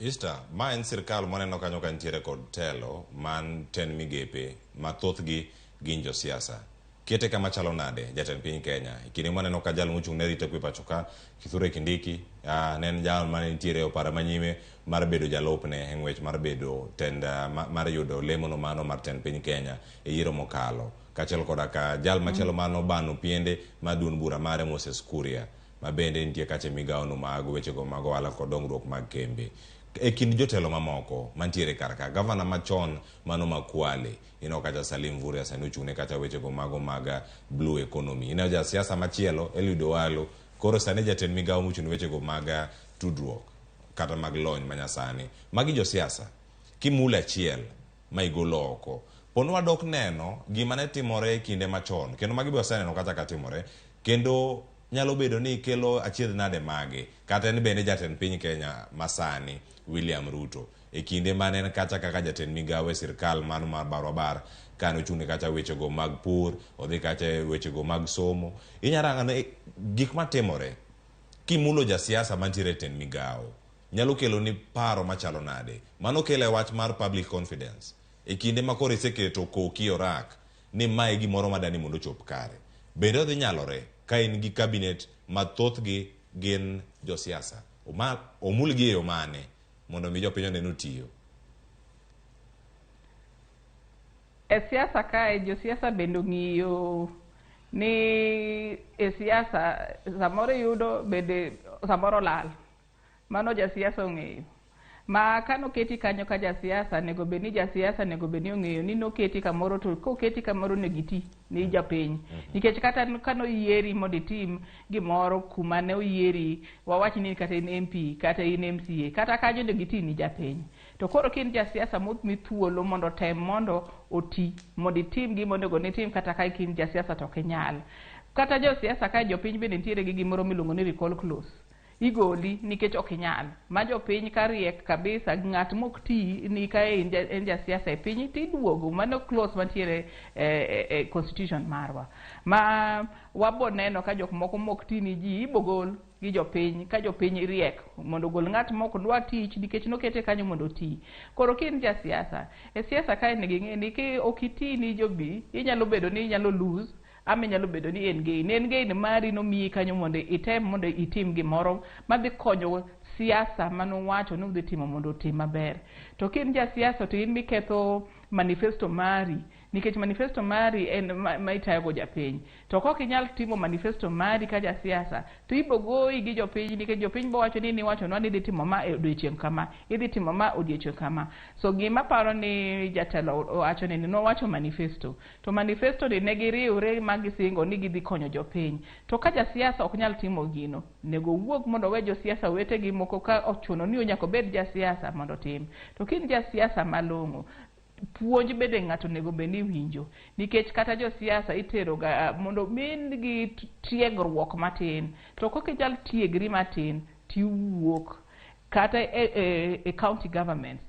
Easter, ma en sirkal mwaneno kanyo ka nitiere kod telo man ten migepe ma thothgi gin josiasa. Kete kama chalo nade jatend piny Kenya? E kinde mwaneno ka jal mochung' ne arita kwe pacho ka, Kithure Kindiki, ne en jal mane nitiere e opara manyime mar bedo jalupne e ng'wech mar bedo tend mar yudo lemono mano mar tend piny Kenya e yiero mokalo. Kaachiel koda ka jal machielo mano bano piende mar duond bura mare Moses Kuria, ma bende nitie kacha e migawono mag wechego mag ohala kod dongruok mag kembe. E kind jotelo mamoko mantiere kar ka, gavana machon mano ma Kwale, ineno kacha Salim Mvurya sani ochung'ne kacha wechego mago mag blue economy. Ineno jasiasa machielo Eliud Owalo koro sani jatend migawo mochung' ne wechego mag tudruok kata mag lony manyasani. Magi josiasa. Kimulo achiel ma igolo oko. Poni wadok neno gima ne timore e kinde machon, kendo magi be waseneno kata ka timore, kendo nyalo bedo ni kelo achiedh nade mage, kata en bende jatend piny Kenya masani William Ruto e kinde mane en kacha kaka jatend migawo e sirkal mano mar barwa bar kane ochung' ne kacha wechego mag pur, odhi kacha e wechego mag somo. Inyalo rango ni gik matimore kimulo jasiasa mantiere e tend migawo nyalo kelo ni paro machalo nade. Mano kelo e wach mar public confidence. E kinde ma koro iseketo koki e orak ni mae e gimoro madani mondo ochop kare. Bende odhi nyalore ka in gi cabinet ma thothgi gin josiasa? Omulgi e yo mane mondo mi jopiny one ni otiyo? E siasa kae josiasa bende ong'iyo ni e siasa samoro iyudo bende samoro lal. Mano jasiasa ong'eyo. Ma kanoketi kanyo ka jasiasa, onego bed ni jasiasa onego bed ni ong'eyo ni noketi kamoro to koketi kamoro onego iti ni jopiny. Nikech kata kanoyieri mondo itim gimoro kuma ne oyieri, wawach ni kata in MP, kata in MCA, kata kanyo onego iti ni japiny. To koro ka in jasiasa momi thuolo mondo otem mondo oti, mondo itim gima onego nitim kata ka in jasiasa to ok inyal. Kata josiasa kae jopiny bende nitiere gi gimoro miluongo ni recall clause. Igoli nikech ok inyal. Ma jopiny ka riek kabisa, ng'at mok ti ni ka en jasiasa e piny tiduogo. Mano clause mantiere e constitution marwa. Ma wabo neno ka jok moko mok ti ni ji ibogol gi jopiny ka jopiny riek mondo ogol ng'at mok dwa tich nikech nokete kanyo mondo oti. Koro ka in jasiasa, e siasa kae onego ing'e ni ki ok iti ni jobi, inyalo bedo ni inyalo lose ama inyalo bedo ni en gain. En gain mari nomiyi kanyo mondo item mondo itim gimoro madhi konyo siasa manuwacho ni udhi timo mondo otim maber. To ka in jasiasa to in miketho manifesto mari nikech manifesto mari en ma itayogo japiny. To kok inyal timo manifesto mari ka jasiasa to ibo goyi gi jopiny nikech jopiny bo wacho ni niwachonwa ni idhi timo ma e odiochieng' kama, idhi timo ma odiochieng' kama. So gima paro ni jatelo wacho ni nowacho manifesto. To manifesto ni ne giriwre ma gisingo ni gidhi konyo jopiny. To ka jasiasa ok nyal timo gino, onego owuog mondo owe josiasa wetegi moko ka ochuno ni nyaka obed jasiasa mondo otim. To ka in jasiasa malong'o, puonj bende ng'ato onego bed ni winjo. Nikech kata josiasa itero ga mondo min gi tiegruok matin. To kok inyal tiegri matin, tiwuok kata e county governments.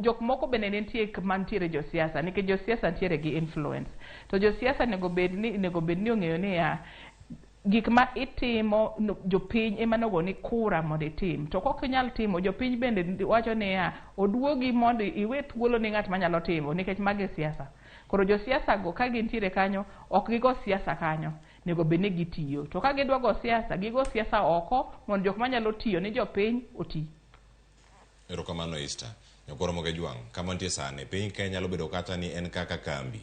Jok moko bende nitie mantiere josiasa nikech josiasa nitiere gi influence. To josiasa onego bed ni ong'eyo niya, gik ma itimo no, jopiny ema nogoni kura mondo itim. To kok inyal timo, jopiny bende wacho niya, oduogi mondo iwe thuolo ni ng'at manyalo timo nikech magi e siasa. Koro josiasa go ka gintiere kanyo, ok gigo siasa kanyo. Onego bed ni gitiyo. To ka gidwa go siasa, gigo siasa oko mondo jok manyalo tiyo ni jopiny oti. Erokamano Easter. Nyakwar Ramogi Ojwang', kama nitie sani, piny Kenya nyalo bedo kata ni en kaka kambi.